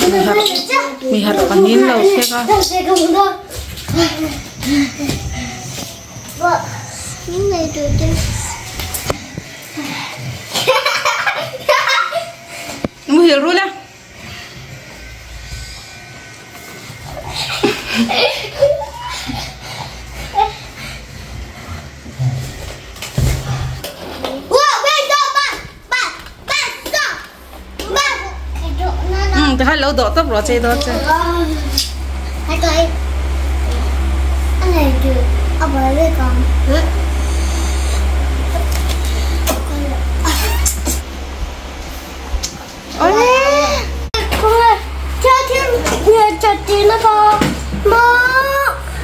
Mi harh pahnih an lo thlek a. Muhil rul a. Tikhan lo dawh tawp rawh che dawn che.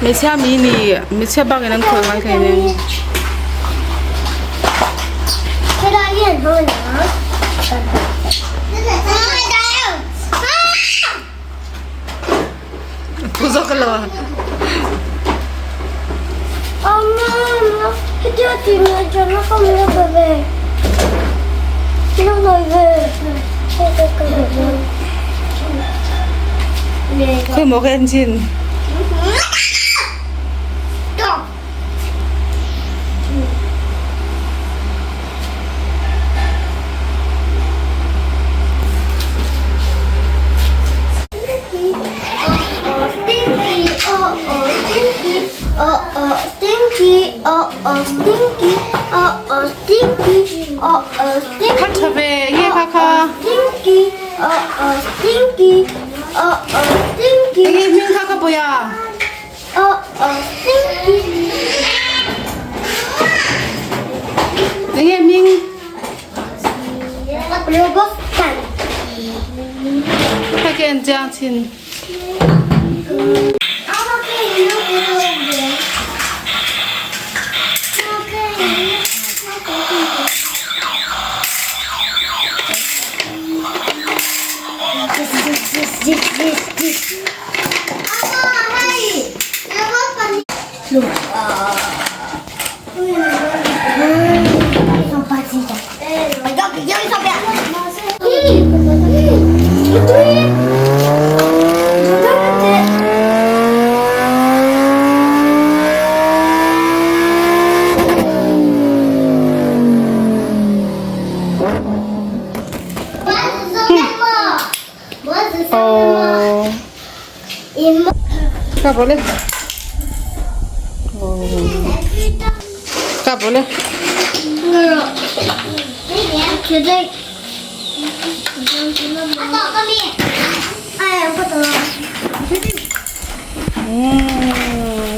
Hmeichhia mi ni hmeichhia bakin an khawi ngai thei nen. Pu zawk a lo. Khawi maw ka en chin. Kha tha ve nge kha kha. Enge hming kha ka pawih a. Enge hming. Kha ke an chiang chin. Oh. Ka boleh. Oh. Ka boleh.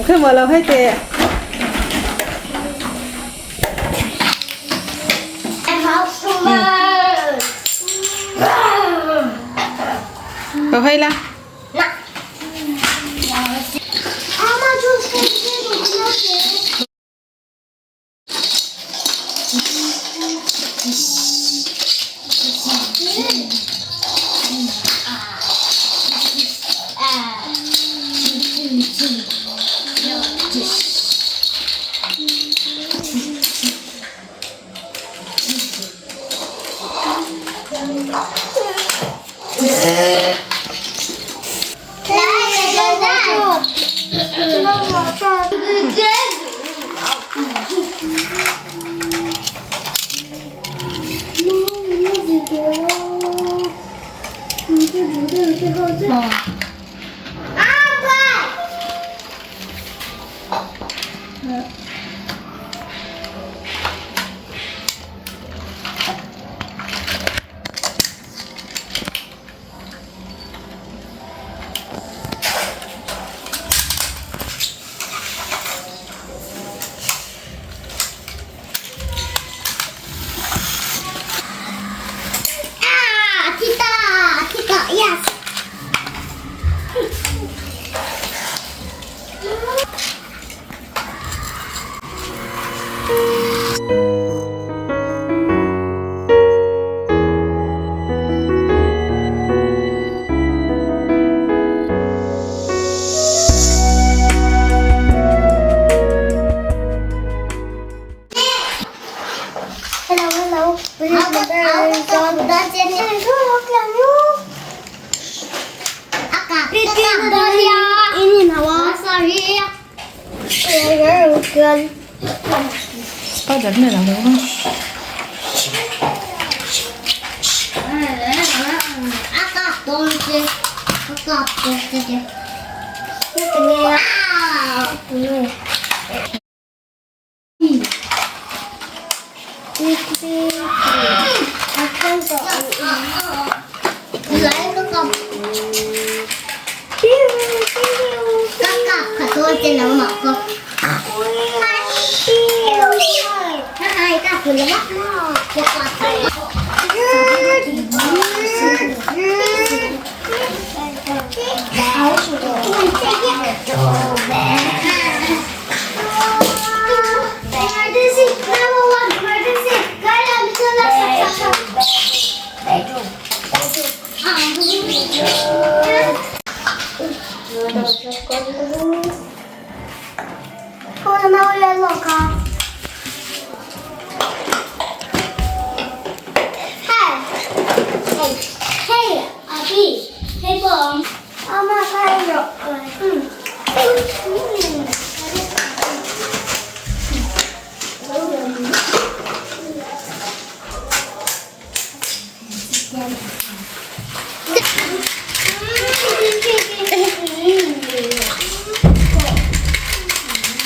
Khi mà làm hay tệ. Có hay là Spider man ang lo va.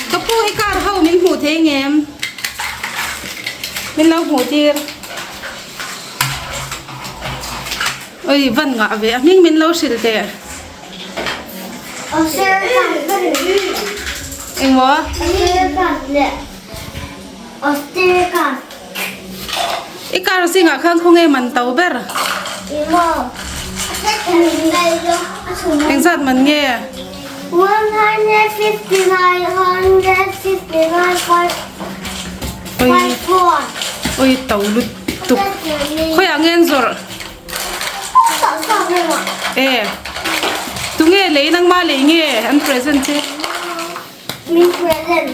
Ka pu hi car ho min hmuh thei ngem? Min lo hmuh tir. Oi van ngah ve a hming min lo hrilh teh. Engmaw? I car zingah khan khawnge man to ber? Engzat man nge? Oi to lutuk. Khawiah nge an zawrh? E tunge lei nangma lei nge an present che? Min present.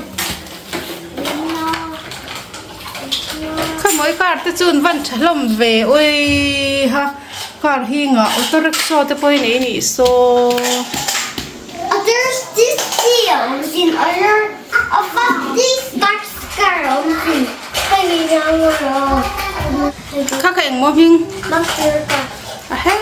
Khamawi car te chu an van tha hlawm ve ui ha car hi ngah auto rickshaw te pawhin ei nih saw. Kha kha engmaw hming? A he.